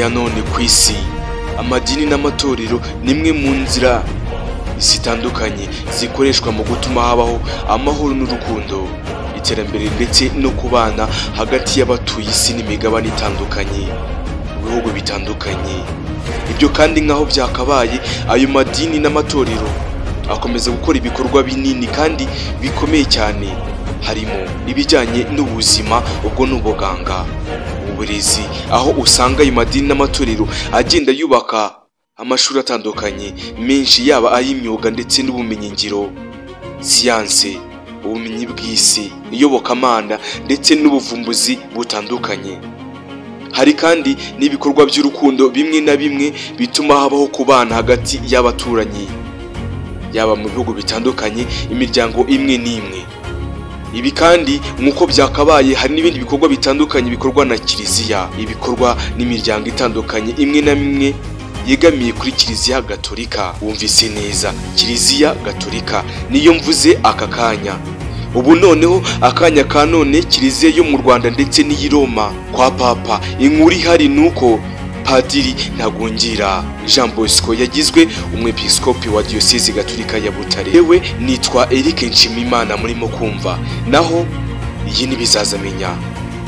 Ya none ku isi, amadini n'amatorero ni imwe mu nzira zitandukanye zikoreshwa mu gutuma habaho amahoro n'urukundo, iterambere ndetse no kubana hagati y'abatuye isi n'imigabane itandukanye mu bihugu bitandukanye. Ibyo kandi nk'aho byakabaye, ayo madini n'amatorero akomeza gukora ibikorwa binini kandi bikomeye cyane, harimo ibijyanye n'ubuzima, ubwo n'ubuganga, uburezi, aho usanga ayo madini n'amatorero agenda yubaka amashuri atandukanye menshi, yaba ay'imyuga ndetse n'ubumenyingiro, siyanse, ubumenyi bw'isi, iyobokamana ndetse n'ubuvumbuzi butandukanye. Hari kandi n'ibikorwa by'urukundo bimwe na bimwe bituma habaho kubana hagati y'abaturanyi, yaba mu bihugu bitandukanye, imiryango imwe n'imwe. Ibi kandi nk'uko byakabaye, hari n'ibindi bikorwa bitandukanye bikorwa na Kiliziya, ibikorwa n'imiryango itandukanye imwe na imwe yegamiye kuri Kiliziya Gatolika. Wumvise neza, Kiliziya Gatolika niyo mvuze aka kanya. Ubu noneho akanya ka none, Kiliziya yo mu Rwanda ndetse n'iyi Roma kwa Papa, inkuru ihari nuko Padiri Ntagungira Jean Bosco yagizwe umwepiskopi wa Diyosezi Gatolika ya Butare. Yewe, nitwa Eric Nshimimana murimo kumva, naho iyi ni Bizazamenya.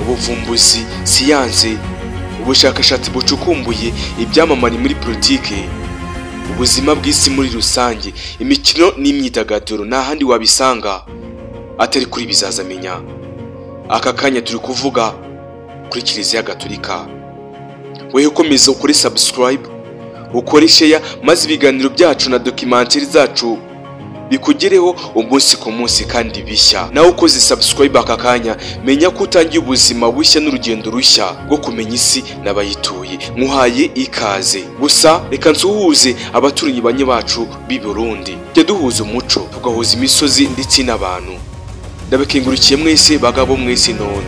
Ubuvumbuzi, siyanse, ubushakashatsi bucukumbuye, ibyamamare muri politike, ubuzima bw'isi muri rusange, imikino n'imyidagaduro, nta handi wabisanga atari kuri Bizazamenya. Aka kanya turi kuvuga kuri Kiliziya Gatolika. Wewe ukomeza ukore subscribe, ukore share, maze ibiganiro byacu na documentary zacu bikugereho umunsi ku munsi kandi bishya. Nawe ukoze subscribe aka kanya, menya ko utangiye ubuzima bushya n'urugendo rushya rwo kumenya isi n'abayituye. Nkuhaye ikaze. Gusa reka nsuhuze abaturanyi banye bacu b'i Burundi, tujya duhuza umuco, tugahuza imisozi ndetse n'abantu. Ndabakengurukiye mwese, bagabo mwese. None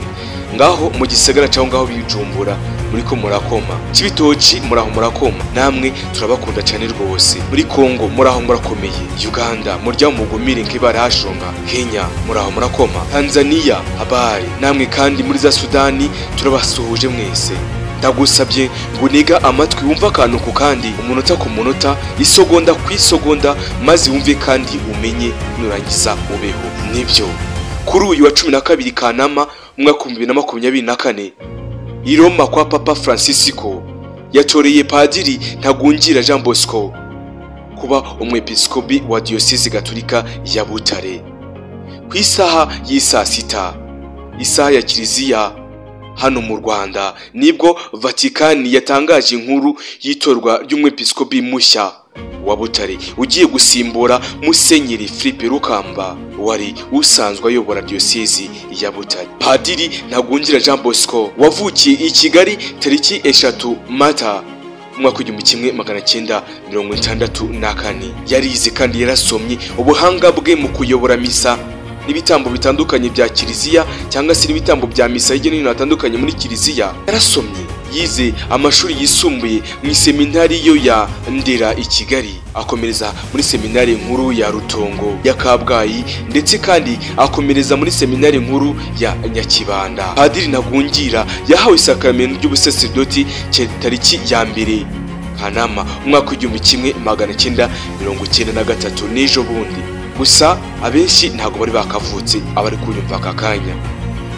ngaho mu gisagara cyangwa ngaho bijumbura muriko murakoma, Cibitoki muraho murakoma, namwe turabakunda cyane rwose. Muri Kongo muraho murakomeye, Uganda murya mugumire nk'ibarashonga, Kenya muraho murakoma, Tanzania habari namwe, kandi muri za Sudani turabasuhuje mwese. Ndagusabye ngo unega amatwi, wumve akantu ku kandi, umunota ku munota, isogonda ku isogonda, maze wumve kandi umenye, nurangiza ubeho. Nibyo, kuri uyu wa 12 Kanama umwaka 2024, i Roma kwa Papa Francisco yatoreye Padiri Ntagungira Jean Bosco kuba umwepiskopi wa Diyosezi Gatolika ya Butare. Ku isaha y'isaa 6, isaha ya Kiliziya hano mu Rwanda, nibwo Vatikani yatangaje inkuru y'itorwa ry'umwepiskopi mushya wa Butare ugiye gusimbura Musenyeri Philippe Rukamba wari usanzwe ayobora Diyosezi ya Butare. Padiri Ntagungira Jean Bosco wavukiye i Kigali tariki 3 Mata umwaka 1964, yarize kandi yarasomye. Ubuhanga bwe mu kuyobora misa n'ibitambo bitandukanye bya Kiliziya, cyangwa se n'ibitambo bya misa hirya no hino hatandukanye muri Kiliziya, yarasomye. Yize amashuri yisumbuye mu iseminari yo ya Ndera i Kigali, akomereza muri seminari nkuru ya Rutongo ya Kabgayi, ndetse kandi akomereza muri seminari nkuru ya Nyakibanda. Padiri Ntagungira yahawe isakaramentu ry'ubusaserdoti tariki ya 1 Kanama umwaka 1993, n'ejo bundi. Gusa abenshi ntabwo bari bakavutse abari kunyumva aka kanya,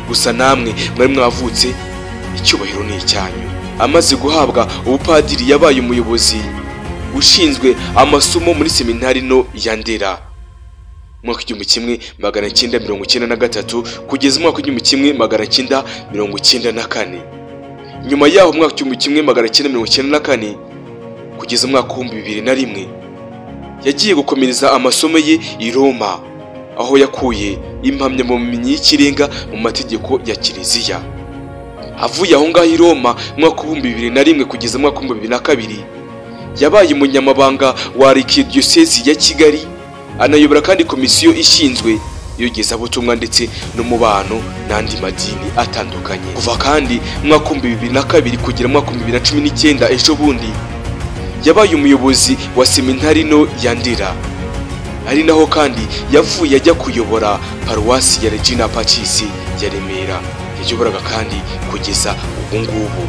gusa namwe mwari mwavutse, icyubahiro ni icyanyu. Amaze guhabwa ubupadiri, yabaye umuyobozi ushinzwe amasomo muri seminari no ya Ndera mwaka 1993 kugeza umwaka 1994. Nyuma yaho, umwaka 1994 kugeza umwaka 2001, yagiye gukomereza amasomo ye i Roma, aho yakuye impamyabumenyi y'ikirenga mu mategeko ya Kiliziya. Avuye aho ngaho i Roma, mwaka 2001 kugeza mwaka 2002, yabaye umunyamabanga wa Archdiocese ya Kigali, anayobora kandi komisiyo ishinzwe iyogezabutumwa ndetse n'umubano n'andi madini atandukanye. Kuva kandi mwaka 2002 kugera mwaka 2019, ejo bundi, yabaye umuyobozi wa seminari no ya Ndera, ari naho kandi yavuye ajya kuyobora paruwasi ya Regina Pacis ya Remera, yayoboraga kandi kugeza ubu ngubu.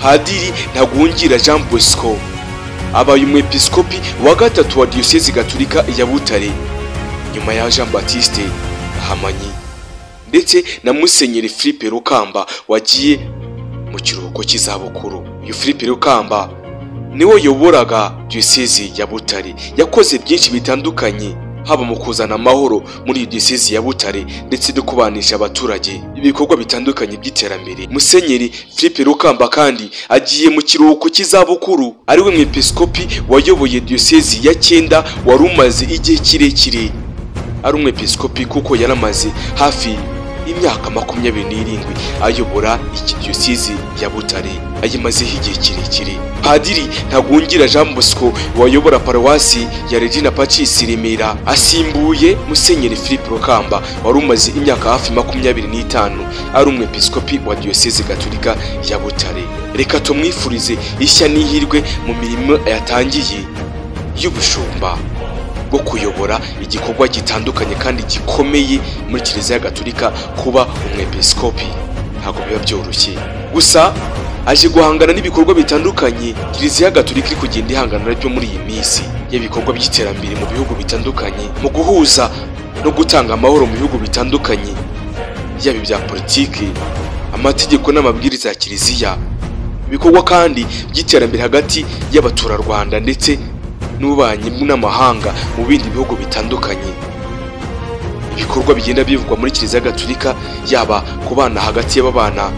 Padiri Ntagungira Jean Bosco abaye umwepiskopi wa gatatu wa Diyosezi Gatolika ya Butare nyuma ya Jean Baptiste Gahamanyi ndetse na Musenyeri Philippe Rukamba wagiye mu kiruhuko cy'izabukuru. Uyu Philippe Rukamba niwe yoboraga Diyosezi ya Butare, yakoze byinshi bitandukanye haba mu kuzana amahoro muri Diyosezi ya Butare ndetse no kubanisha abaturage ibikorwa bitandukanye by'iterambere. Musenyeri Philippe Rukamba kandi agiye mu kiruhuko cy'izabukuru, ariwe mwepiskopi wayoboye Diyosezi ya 9 wari umaze igihe kirekire ari umwepiskopi, kuko yaramaze hafi imyaka 27 ayobora iki Diyosezi ya Butare, ayimazeho igihe kirekire. Padiri Ntagungira Jean Bosco wayobora paruwasi ya Regina Pacis Remera asimbuye Musenyeri Philippe Rukamba wari umaze imyaka hafi 25 ari umwepiskopi wa Diyosezi Gatolika ya Butare. Reka tumwifurize ishya n'ihirwe mu mirimo yatangiye y'ubushumba bwo kuyobora igikorwa gitandukanye kandi gikomeye muri Kiliziya Gatolika. Kuba umwepiskopi ntabwo biba byoroshye, gusa aje guhangana n'ibikorwa bitandukanye Kiliziya Gatolika iri kugenda ihangana nabyo muri iyi minsi, y'ibikorwa by'iterambere mu bihugu bitandukanye, mu guhuza no gutanga amahoro mu bihugu bitandukanye, yaba ibya politiki, amategeko n'amabwiriza ya Kiliziya, ibikorwa kandi by'iterambere hagati y'abaturarwanda ndetse n'ububanyi n'amahanga mu bindi bihugu bitandukanye. Ibikorwa bigenda bivugwa muri Kiliziya Gatolika, yaba kubana hagati y'ababana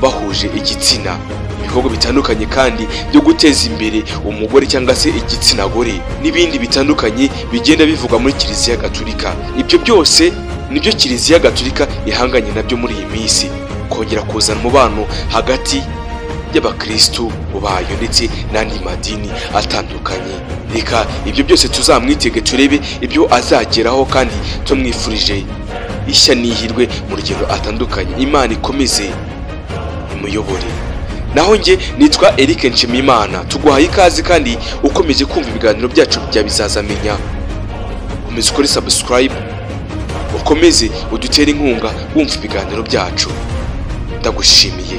bahuje igitsina, ibikorwa bitandukanye kandi byo guteza imbere umugore cyangwa se igitsina gore, n'ibindi bitandukanye bigenda bivugwa muri Kiliziya Gatolika. Ibyo byose nibyo Kiliziya Gatolika ihanganye nabyo muri iyi minsi, kongera kuzana umubano hagati y'abakristu bayo ndetse n'andi madini atandukanye. Reka ibyo byose tuzamwitege turebe ibyo azageraho, kandi tumwifurije ishya n'ihirwe mu rugendo atandukanye. Imana ikomeze imuyobore. Naho nge nitwa Eric Nshimiyimana, tuguhaye ikaze kandi ukomeje kumva ibiganiro byacu bya Bizazamenya. Komeza ukore subscribe, ukomeze udutere inkunga wumva ibiganiro byacu. Ndagushimiye.